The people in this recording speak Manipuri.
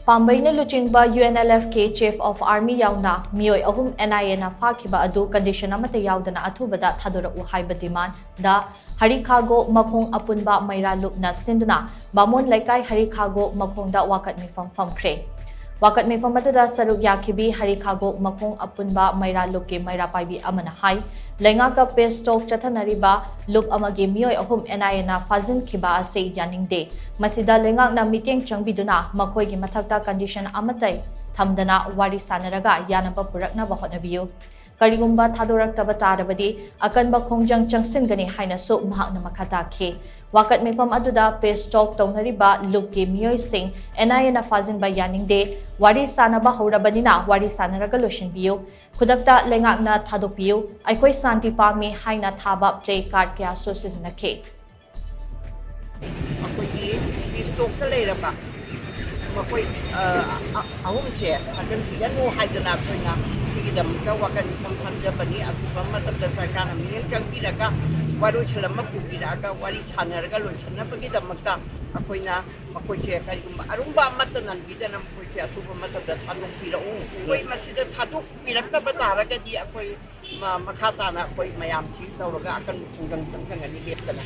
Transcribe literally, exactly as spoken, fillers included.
ꯄꯥꯝꯕꯩꯅ ꯂꯨꯆꯤꯡꯕ U N L F ꯀꯤ Chief of Army ꯌꯥꯎꯅ ꯃꯤꯑꯣꯏ ꯑꯍꯨꯝ N I A ꯅ ꯐꯥꯈꯤꯕ ꯑꯗꯨ condition ꯑꯃꯠꯇ ꯌꯥꯎꯗꯅ ꯑꯊꯨꯕꯗ ꯊꯥꯗꯣꯔꯛꯎ ꯍꯥꯏꯕ demand ꯗ ꯍꯔꯤꯈꯥꯒꯣ ꯃꯈꯣꯡ ꯑꯄꯨꯟꯕ ꯃꯩꯔꯥ ꯂꯨꯞꯅ ꯁꯤꯟꯗꯨꯅ ꯕꯥꯃꯣꯟ ꯂꯩꯀꯥꯏ ꯍꯔꯤꯈꯥꯒꯣ ꯃꯈꯣꯡꯗ ꯋꯥꯀꯠ ꯃꯤꯐꯝ ꯐꯝꯈ꯭ꯔꯦ꯫ ꯋꯥꯀꯠ ꯃꯤꯐꯝ ꯑꯗꯨꯗ ꯁꯔꯨꯛ ꯌꯥꯈꯤꯕꯤ ꯍꯔꯤꯈꯥꯒꯣ ꯃꯈꯣꯡ ꯑꯄꯨꯟꯕ ꯃꯩꯔꯥ ꯂꯨꯞꯀꯤ ꯃꯩꯔꯥ ꯄꯥꯏꯕꯤ ꯑꯃꯅ ꯍꯥꯏ, ꯂꯩꯉꯥꯛꯀ peace talk ꯆꯠꯊꯅꯔꯤꯕ ꯂꯨꯞ ꯑꯃꯒꯤ ꯃꯤꯑꯣꯏ ꯑꯍꯨꯝ N I A ꯅ ꯐꯥꯖꯤꯟꯈꯤꯕ ꯑꯁꯤ ꯌꯥꯅꯤꯡꯗꯦ꯫ ꯃꯁꯤꯗ ꯂꯩꯉꯥꯛꯅ ꯃꯤꯠꯌꯦꯡ ꯆꯪꯕꯤꯗꯨꯅ ꯃꯈꯣꯏꯒꯤ ꯃꯊꯛꯇ condition ꯑꯃꯠꯇ ꯊꯝꯗꯅ ꯋꯥꯔꯤ ꯁꯥꯟꯅꯔꯒ ꯌꯥꯅꯕ ꯄꯨꯔꯛꯅꯕ ꯍꯣꯠꯅꯕꯤꯌꯨ꯫ ꯀꯔꯤꯒꯨꯝꯕ ꯊꯥꯗꯣꯔꯛꯇꯕ ꯇꯥꯔꯕꯗꯤ ꯑꯀꯟꯕ ꯈꯣꯡꯖꯪ ꯆꯪꯁꯤꯟꯒꯅꯤ ꯍꯥꯏꯅꯁꯨ ꯃꯍꯥꯛꯅ ꯃꯈꯥ ꯇꯥꯈꯤ꯫ ꯋꯥꯀꯠ ꯃꯤꯐꯝ ꯑꯗꯨꯗ peace talk ꯇꯧꯅꯔꯤꯕ ꯂꯨꯞꯀꯤ ꯃꯤꯑꯣꯏꯁꯤꯡ N I A ꯅ ꯐꯥꯖꯤꯟꯕ ꯌꯥꯅꯤꯡꯗꯦ, ꯋꯥꯔꯤ ꯁꯥꯟꯅꯕ ꯍꯧꯔꯕꯅꯤꯅ ꯋꯥꯔꯤ ꯁꯥꯟꯅꯔꯒ ꯂꯣꯏꯁꯤꯟꯕꯤꯌꯨ꯫ ꯈꯨꯗꯛꯇ ꯂꯩꯉꯥꯛꯅ ꯊꯥꯗꯣꯛꯄꯤꯌꯨ, ꯑꯩꯈꯣꯏ ꯁꯥꯟꯇꯤ ꯄꯥꯝꯃꯤ ꯍꯥꯏꯅ ꯊꯥꯕ play card ꯀꯌꯥꯁꯨ ꯁꯤꯖꯤꯟꯅꯈꯤ꯫ ꯑꯩꯈꯣꯏꯒꯤ peace talk ꯇ ꯂꯩꯔꯕ ꯃꯈꯣꯏ ꯑ, ꯑ, ꯑꯍꯨꯝꯁꯦ ꯊꯥꯖꯤꯟꯕꯤꯒꯅꯨ ꯍꯥꯏꯗꯅ ꯑꯩꯈꯣꯏꯅ ꯁꯤꯒꯤꯗꯃꯛꯇ ꯋꯥꯀꯠ ꯃꯤꯐꯝ ꯐꯝꯖꯕꯅꯤ꯫ ꯑꯊꯨꯕ ꯃꯇꯝꯗ ꯁꯔꯀꯥꯔꯅ ꯃꯤꯠꯌꯦꯡ ꯆꯪꯕꯤꯔꯒ ꯋꯥꯔꯣꯏꯁꯤꯟ ꯑꯃ ꯄꯨꯕꯤꯔꯛꯑꯒ ꯋꯥꯔꯤ ꯁꯥꯟꯅꯔꯒ ꯂꯣꯏꯁꯤꯟꯅꯕꯒꯤꯗꯃꯛꯇ ꯑꯩꯈꯣꯏꯅ ꯃꯈꯣꯏꯁꯦ ꯀꯔꯤꯒꯨꯝꯕ ꯑꯔꯨꯝꯕ ꯑꯃꯠꯇ ꯅꯟꯕꯤꯗꯅ ꯃꯈꯣꯏꯁꯦ ꯑꯊꯨꯕ ꯃꯇꯝꯗ ꯊꯥꯗꯣꯛꯄꯤꯔꯛꯎ꯫ ꯑꯩꯈꯣꯏ ꯃꯁꯤꯗ ꯊꯥꯗꯣꯛꯄꯤꯔꯛꯇꯕ ꯇꯥꯔꯒꯗꯤ ꯑꯩꯈꯣꯏ ꯃ-, ꯃꯈꯥ ꯇꯥꯅ ꯑꯩꯈꯣꯏ ꯃꯌꯥꯝꯁꯤ ꯇꯧꯔꯒ ꯑꯀꯟꯕ ꯈꯣꯡꯖꯪ ꯆꯪꯁꯤꯟꯒꯅꯤ ꯂꯦꯞꯇꯅ꯫